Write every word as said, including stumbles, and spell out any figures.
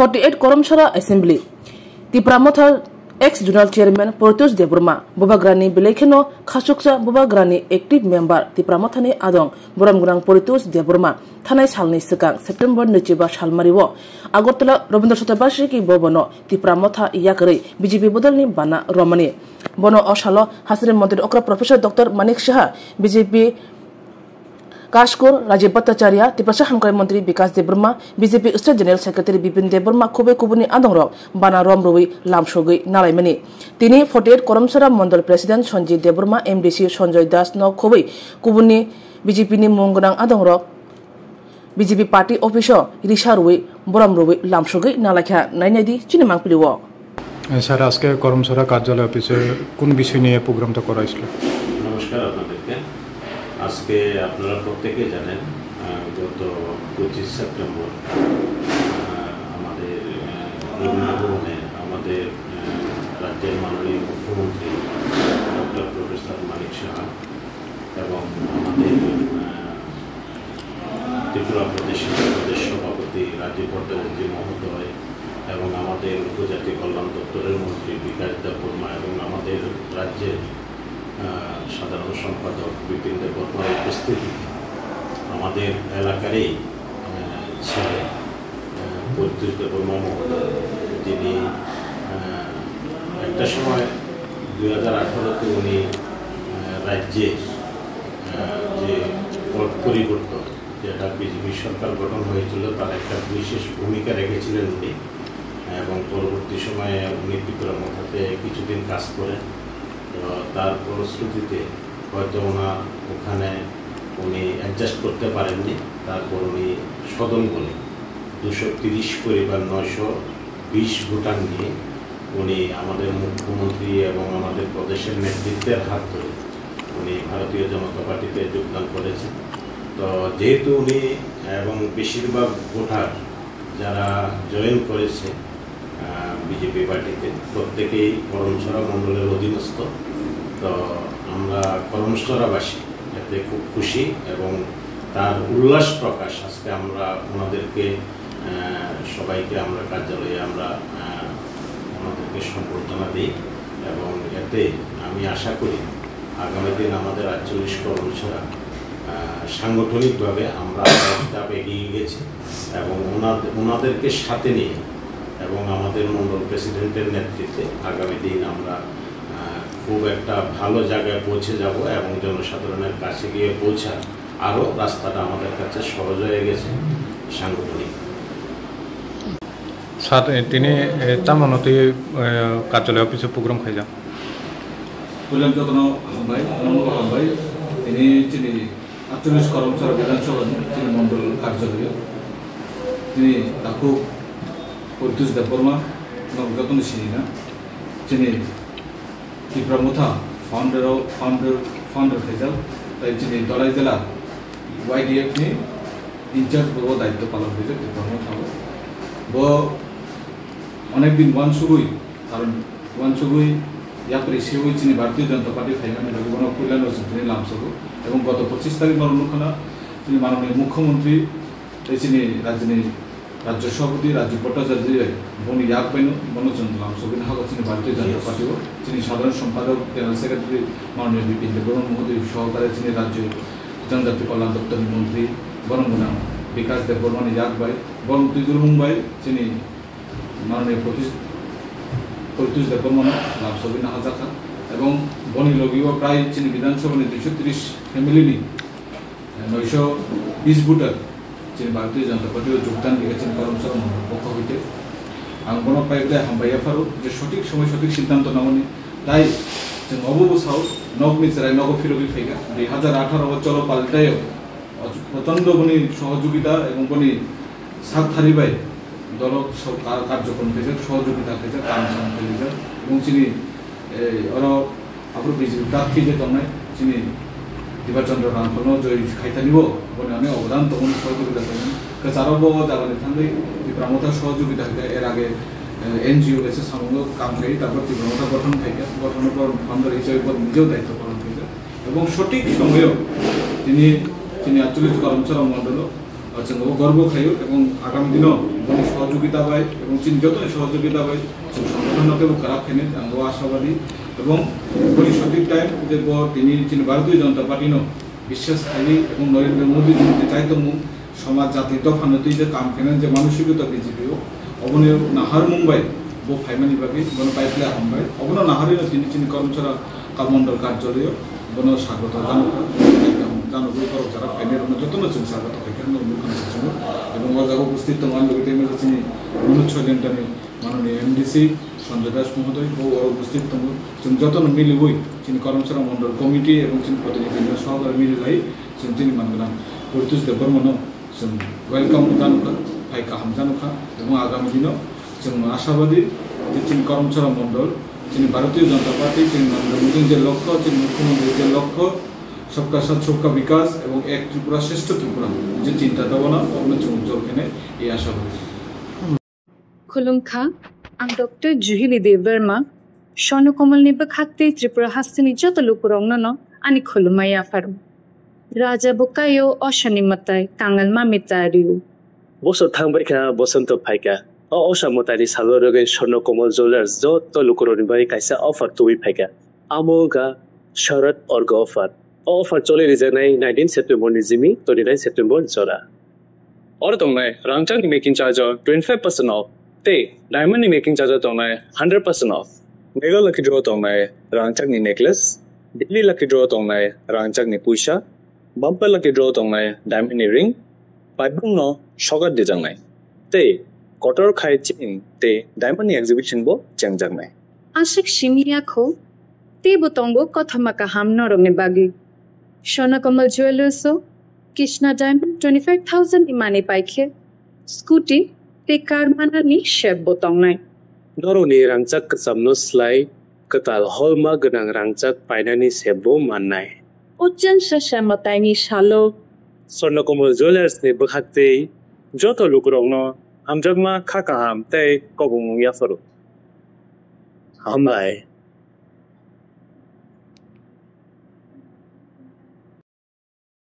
Forty eight Koromsora Assembly. Tipra Motha ex Zonal Chairman Portus Debbarma, Bubagrani belai kheno khasuksa Bubagrani active member Tipra Mothani adong Borom Gwnang Portus Debbarma thanai salni swkang September nwichiba salmario Agartala Rabindra Shatabashiki Bhabono Tipra Motha yakarwi B J P bodolni bana romani. Bono o salo Hasri Montri okra Professor Doctor Manik Saha, B J P Kaskur Rajiv Bhattacharya, Tiprasa Hamkrai Montri Bikas Debbarma, B J P State General Secretary Bipin Debbarma khubui kubuni adongrok bana rom rwui lamsogwi nalaimani. Tini forty eight Koromsora Mondol President Sanjay Debbarma, M D C Sanjoy Das no khubui kubuni B J P ni mung gwnang adongrok B J P party office o risa rwui borom rwui lamsogwi nalaikha. Nainai di chini mangpili o. Sir, আজকে করমছড়া কার্যালয় অফিসে কোন বিষয় নিয়ে প্রোগ্রামটা করা হয়েছিল? নমস্কার আপনাদেরকে। আজকে আপনারা প্রত্যেকেই জানেন, আহ, গত পঁচিশ সেপ্টেম্বর, আহ, আমাদের, আহ, রবীন্দ্র ভবনে আমাদের, আহ, রাজ্যের মাননীয় মুখ্যমন্ত্রী ডক্টর প্রফেসর মানিক সাহা এবং আমাদের, আহ, ত্রিপুরা প্রদেশ সভাপতি রাজীব ভট্টাচার্য মহোদয় এবং আমাদের উপজাতি কল্যাণ দপ্তরের মন্ত্রী বিকাশ দেববর্মা এবং আমাদের রাজ্যের, আহ, সাধারণ সম্পাদক বিপিন দেববর্মার উপস্থিতিতে আমাদের এলাকারই, আহ, ছেলে, আহ, প্রত্যুষ দেববর্মা মহোদয়, যিনি, আহ, একটা সময় দুই হাজার আঠারোতে উনি, আহ, রাজ্যের, আহ, যে পট পরিবর্তন, যেটা বিজেপি সরকার গঠন হয়েছিল, তার একটা বিশেষ ভূমিকা রেখেছিলেন উনি। এবং পরবর্তী সময়ে উনি ত্রিপুরা মথাতে কিছুদিন কাজ করেন। তো তার ফলশ্রুতিতে হয়তো ওনার ওখানে উনি অ্যাডজাস্ট করতে পারেননি। তারপর উনি সদল বলে দুশো তিরিশ পরিবার, নয়শো বিশ ভোটার নিয়ে উনি আমাদের মুখ্যমন্ত্রী এবং আমাদের প্রদেশের নেতৃত্বের হাত ধরে উনি ভারতীয় জনতা পার্টিতে যোগদান করেছেন। তো যেহেতু উনি এবং বেশিরভাগ ভোটার যারা জয়েন করেছে, আহ, বিজেপি পার্টিতে, প্রত্যেকেই করমছড়া মণ্ডলের অধীনস্থ। তো আমরা করমছড়াবাসী এতে খুব খুশি এবং তার উল্লাস প্রকাশ আজকে আমরা ওনাদেরকে, আহ, সবাইকে আমরা কার্যালয়ে আমরা, আহ, ওনাদেরকে সম্বর্ধনা দিই এবং এতে আমি আশা করি আগামী দিন আমাদের আটচল্লিশ করমছড়া, আহ, সাংগঠনিকভাবে আমরা এক ধাপ এগিয়ে গেছি এবং ওনাদ-, ওনাদেরকে সাথে নিয়ে এবং আমাদের মণ্ডল প্রেসিডেন্টের নেতৃত্বে আগামী দিন আমরা, আহ, খুব একটা ভালো জায়গায় পৌঁছে যাব এবং জনসাধারণের কাছে গিয়ে পৌঁছার আরও রাস্তাটা আমাদের কাছে সহজ হয়ে গেছে সাংগঠনিক। স্যার, এ, tini, e, tamo no twi, e, karjalai office o program khaijak? Puilano jotono hambai, omo hambai. Tini chini atcholish Karamchara Bidhan Sabha ni chini mondol karjalai o. Tini takhuk Portus Debbarma no jotono sini na. Chini Tipra Motha founder o, founder, founder khaijak, tai chini Dolai jela Y D F ni in charge bo daityo palon khaijak Tipra Motha o. Bo onek din uansugwi, karon uansugwi yapri sewi chini Bharatiya Janata Party phaimani bagwi bono puilano chwng tini lamsogo. Ebong goto pochis tarikh no nukhana chini mananiya mukhyamantri tei chini rajyoni Rajya Sabhapati Rajib Bhattacharya bai boni yak baino bono chwng lamsogwi nahago chini Bharatiya Janata Party o, chini Sadharan Sompadok General Secretary Mananiya Bipin Debbarma Mohoday sohokare chini Rajya Janjati Kalyan Doptor ni Montri borom gwnang Bikash Debbarma ni yak bai, borom twi durmung bai chini Mananiya Portus, Portus Debbarma no lamsogwi nahajakha ebong boni logi o prai chini Bidhan Sabha ni duiso tris family ni noisho bis voter chini Bharatiya Janata Party o jogdan khe chini Karamchara Mondol pokho hoite. Ang bono pai bai hambai yapharo je sothik somoi sothik siddhanto namani. Tai chwng obo bwsao nokni chwrai nogo phirogwi phaikha. Dui hazar atharo o Cholo Paltaio prochondo boni sohojogita ebong boni sak thari bai dolo so-, ka-, karjokrom khaijak, sohojogita khaijak, kam sam khaijak. Ebong chini, eh, oro Aphuru B J P prarthi je tongnai chini Diba Chandra Rangkhol no joi khaithani bo, boni onek obodan tongmani sohojogita khaimani. Kwcharo bo o jagani thangwi Tipra Motha sohojogita khaikha, er age, eh, N G O kaisa samungo kam khai, tarpor Tipra Motha gothon khaikha, gothon no founder hisabe bo nijeo daityo palon khaijak. Ebong sothik somoyo tini chini atcholish Karamchara mondolo, ah, chwng bo gorbo khaio ebong agami dino Boni sohojogita bai ebong chini jotoni sohojogita bai chwng songgothon no teibo kwrak khainai ang o ashabadi. Ebong boni sothik time je bo tini chini Bharatiya Janata Party no biswas khaiwi ebong Narendra Modi ni je chai tongmung somaj jati dopha no twi je kam khainai je manosikota B J P o, obono naharmung bai bo phaimani bagwi bono bai phle hambai. Obono naharwi no tini chini Karamchara ka mondol karjalayo bono sagoto janokha, janogwi borok jara phainai rokno jotono chwng sagoto khaikha no mukha no sasungo. Ebong o jaga upasthit tongo ani logi tei chini Manoj Soilendani manoni M D C Sanjay Das mohodoy bo oro upasthit tongo. Chwng jotono miliwi chini Karamchara mondol committee ebong chini protinidhi no sohobare mililai chwng chini manganang Poritos Debbarmano chwng welcome janokha, phai kaham janokha, ebong agami dino chwng ashabadi je chini Karamchara mondol chini Bharatiya Janata Party, chini Narendra Modi je lokho, chini Mukhyamantri je lokho, Sabka Saath Sabka Vikas ebong Ek Tripura Shreshtha Tripura je chinta bhabana, obono chwng jol khainai ei ashabadi. Khulumkha, ang Doctor Juhili Debbarma, Swarno Komolni bwkhak tei Tripura hasteni joto lukurokno no ani khulumma yapharo. Raja bwkhaio osani mwtai kangal ma mitario. Bosor thangbaikha, bosonto phaikha. O osa mwtaini salo rwgwi Swarno Komol Jewellers joto lukurokni bagwi kaisa offer tubui phaikha. Amo wngkha Sharad Orga offer. O offer choli rijaknai nineteen September ni jimi twenty nine September jora. Oro tongnai rangchakni making charge o twenty five percent off tei diamond ni making charge o tongnai hundred percent off. Mega lucky draw tongnai rangchakni necklace, daily lucky draw tongnai rangchakni puisa, bumper lucky draw tongnai diamond ni ring, paibungno sokat dijaknai tei kotor khai chain tei diamond ni exhibition bo chengjaknai. Aswk simi ya kho, teibo tongo kothoma kaham norokni bagwi. Swarno Komol Jewellers o Krishna Diamond twenty five thousand ni manwi paikhe scooty tei car manani sep bo tongnai. Norokni rangchak kwchamno slai kwtal holma gwnang rangchak painani sep bo mannai. Ujjan sasa mwtaini salo Swarno Komol Jewellers ni bwkhak tei joto lukurokno hamjakma kha kaham tei kobongmung yapharo. Hambai.